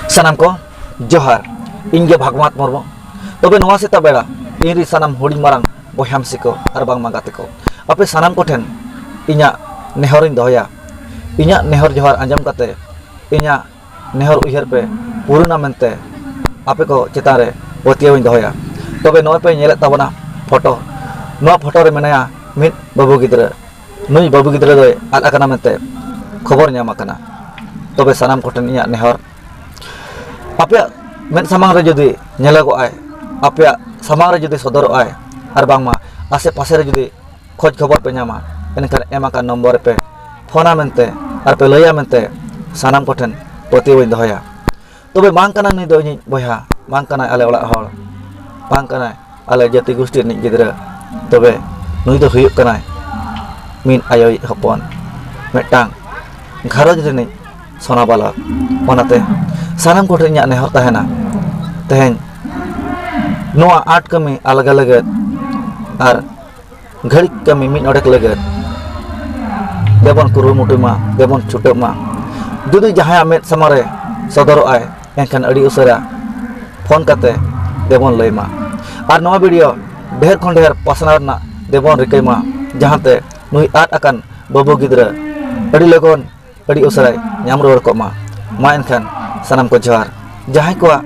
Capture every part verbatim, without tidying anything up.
ᱥᱟᱱᱟᱢ ᱠᱚ ᱡᱚᱦᱟᱨ᱾ ᱤᱧ ᱜᱮ ᱵᱷᱟᱜᱽᱢᱟᱛ ᱢᱩᱨᱢᱩ᱾ ᱛᱚᱵᱮ ᱱᱚᱣᱟ ᱥᱮᱛᱟᱜ ᱵᱮᱲᱟ ᱤᱧ ᱨᱤᱱ ᱥᱟᱱᱟᱢ ᱦᱩᱰᱤᱧ ᱢᱟᱨᱟᱝ ᱵᱚᱭᱦᱟ ᱢᱤᱥᱤ ᱠᱚ ᱟᱨ ᱵᱟᱝᱢᱟ ᱜᱟᱛᱮ ᱠᱚ, ᱟᱯᱮ ᱥᱟᱱᱟᱢ ᱠᱚᱴᱷᱮᱱ ᱤᱧᱟᱹᱜ ᱱᱮᱦᱚᱨᱤᱧ ᱫᱚᱦᱚᱭᱟ᱾ ᱤᱧᱟᱹᱜ ᱱᱮᱦᱚᱨ ᱡᱚᱦᱟᱨ ᱟᱸᱡᱚᱢ ᱠᱟᱛᱮ ᱤᱧᱟᱹᱜ ᱱᱮᱦᱚᱨ ᱩᱭᱦᱟᱹᱨ ᱯᱮ ᱯᱩᱨᱩᱱᱟ ᱢᱮᱱᱛᱮ ᱟᱯᱮ ᱠᱚ ᱪᱮᱛᱟᱱ ᱨᱮ ᱯᱟᱹᱛᱭᱟᱹᱣᱤᱧ ᱫᱚᱦᱚᱭᱟ᱾ ᱛᱚᱵᱮ ᱱᱚᱜᱼᱚᱭ ᱯᱮ ᱧᱮᱞᱮᱫ ᱛᱟᱵᱚᱱᱟ ᱯᱷᱳᱴᱳ, ᱱᱚᱣᱟ ᱯᱷᱳᱴᱳ ᱨᱮ ᱢᱮᱱᱟᱭᱟ ᱢᱤᱫ ᱵᱟᱹᱵᱩ ᱜᱤᱫᱽᱨᱟᱹ᱾ ᱱᱩᱭ ᱵᱟᱹᱵᱩ ᱜᱤᱫᱽᱨᱟᱹ ᱫᱚᱭ ᱟᱫ ᱟᱠᱟᱱᱟ ᱢᱮᱱᱛᱮ ᱠᱷᱚᱵᱚᱨ ᱧᱟᱢ ᱟᱠᱟᱱᱟ᱾ ᱛᱚᱵᱮ ᱥᱟᱱᱟᱢ ᱠᱚᱴᱷᱮᱱ ᱤᱧᱟᱹᱜ ᱱᱮᱦᱚᱨ, ᱟᱯᱮᱭᱟᱜ ᱢᱮᱫ ᱥᱟᱢᱟᱝ ᱨᱮ ᱡᱩᱫᱤ ᱧᱮᱞᱚᱜᱚᱜᱼᱟᱭ, ᱟᱯᱮᱭᱟᱜ ᱥᱟᱢᱟᱝ ᱨᱮ ᱡᱩᱫᱤ ᱥᱚᱫᱚᱨᱚᱜᱼᱟᱭ, ᱟᱨ ᱵᱟᱝᱢᱟ ᱟᱥᱮ ᱯᱟᱥᱮ ᱨᱮ ᱡᱩᱫᱤ ᱠᱷᱚᱡᱽ ᱠᱷᱚᱵᱚᱨ ᱯᱮ ᱧᱟᱢᱟ, ᱮᱱᱠᱷᱟᱱ ᱮᱢ ᱟᱠᱟᱱ ᱱᱚᱢᱵᱚᱨ ᱨᱮᱯᱮ ᱯᱷᱳᱱᱟ ᱢᱮᱱᱛᱮ ᱟᱨ ᱯᱮ ᱞᱟᱹᱭᱟ ᱢᱮᱱᱛᱮ ᱥᱟᱱᱟᱢ ᱠᱚᱴᱷᱮᱱ ᱯᱟᱹᱛᱭᱟᱹᱣᱤᱧ ᱫᱚᱦᱚᱭᱟ᱾ ᱛᱚᱵᱮ ᱵᱟᱝ ᱠᱟᱱᱟᱭ ᱱᱩᱭ ᱫᱚ ᱤᱧᱤᱡ ᱵᱚᱭᱦᱟ, ᱵᱟᱝ ᱠᱟᱱᱟᱭ ᱟᱞᱮ ᱚᱲᱟᱜ ᱦᱚᱲ, ᱵᱟᱝ ᱠᱟᱱᱟᱭ ᱟᱞᱮ ᱡᱟᱹᱛᱤ ᱜᱩᱥᱴᱤ ᱨᱤᱱᱤᱡ ᱜᱤᱫᱽᱨᱟᱹ, ᱛᱚᱵᱮ ᱱᱩᱭ ᱫᱚ ᱦᱩᱭᱩᱜ ᱠᱟᱱᱟᱭ ᱢᱤᱫ ᱟᱭᱳᱭᱤᱡ ᱦᱚᱯᱚᱱ, ᱢᱤᱫᱴᱟᱝ ᱜᱷᱟᱨᱚᱸᱡᱽ ᱨᱤᱱᱤᱡ ᱥᱚᱱᱟ ᱵᱟᱞᱚᱠ᱾ ᱚᱱᱟᱛᱮ ᱥᱟᱱᱟᱢ ᱠᱚᱴᱷᱮᱱ ᱤᱧᱟᱹᱜ ᱱᱮᱦᱚᱨ ᱛᱟᱦᱮᱱᱟ, ᱛᱮᱦᱮᱧ ᱱᱚᱣᱟ ᱟᱸᱴ ᱠᱟᱹᱢᱤ ᱟᱞᱜᱟ ᱞᱟᱹᱜᱤᱫ ᱟᱨ ᱜᱷᱟᱹᱲᱤᱡ ᱠᱟᱹᱢᱤ ᱢᱤᱫ ᱚᱰᱮᱠ ᱞᱟᱹᱜᱤᱫ ᱫᱮᱵᱚᱱ ᱠᱩᱨᱩᱢᱩᱴᱩᱭ ᱢᱟ, ᱫᱮᱵᱚᱱ ᱪᱷᱩᱴᱟᱹᱜ ᱢᱟ᱾ ᱡᱩᱫᱤ ᱡᱟᱦᱟᱸᱭᱟᱜ ᱢᱮᱫ ᱥᱟᱢᱟᱝ ᱨᱮ ᱥᱚᱫᱚᱨᱚᱜ ᱟᱭ, ᱮᱱᱠᱷᱟᱱ ᱟᱹᱰᱤ ᱩᱥᱟᱹᱨᱟ ᱯᱷᱳᱱ ᱠᱟᱛᱮ ᱫᱮᱵᱚᱱ ᱞᱟᱹᱭ ᱢᱟ᱾ ᱟᱨ ᱱᱚᱣᱟ ᱵᱷᱤᱰᱤᱭᱳ ᱰᱷᱮᱨ ᱠᱷᱚᱱ ᱰᱷᱮᱨ ᱯᱟᱥᱱᱟᱣ ᱨᱮᱱᱟᱜ ᱫᱮᱵᱚᱱ ᱨᱤᱠᱟᱹᱭ ᱢᱟ, ᱡᱟᱦᱟᱸᱛᱮ ᱱᱩᱭ ᱟᱫ ᱟᱠᱟᱱ ᱵᱟᱹᱵᱩ ᱜᱤᱫᱽᱨᱟᱹ ᱟᱹᱰᱤ ᱞᱚᱜᱚᱱ ᱟᱹᱰᱤ ᱩᱥᱟᱹᱨᱟᱭ ᱧᱟᱢ ᱨᱩᱣᱟᱹᱲ ᱠᱚᱜ ᱢᱟ᱾ ᱢᱟ ᱮᱱᱠᱷᱟᱱ ᱥᱟᱱᱟᱢ ᱠᱚ ᱡᱚᱦᱟᱨ᱾ ᱡᱟᱦᱟᱸᱭ ᱠᱚᱣᱟᱜ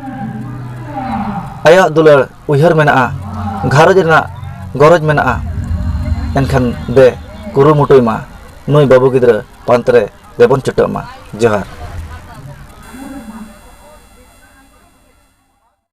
ᱟᱭᱳᱣᱟᱜ ᱫᱩᱞᱟᱹᱲ ᱩᱭᱦᱟᱹᱨ ᱢᱮᱱᱟᱜᱼᱟ, ᱜᱷᱟᱨᱚᱸᱡᱽ ᱨᱮᱱᱟᱜ ᱜᱚᱨᱚᱡᱽ ᱢᱮᱱᱟᱜᱼᱟ, ᱮᱱᱠᱷᱟᱱ ᱫᱮ ᱠᱩᱨᱩᱢᱩᱴᱩᱭ ᱢᱟ ᱱᱩᱭ ᱵᱟᱹᱵᱩ ᱜᱤᱫᱽᱨᱟᱹ ᱯᱟᱱᱛᱮ ᱨᱮ ᱫᱮᱵᱚᱱ ᱪᱷᱩᱴᱟᱹᱜ ᱢᱟ᱾ ᱡᱚᱦᱟᱨ᱾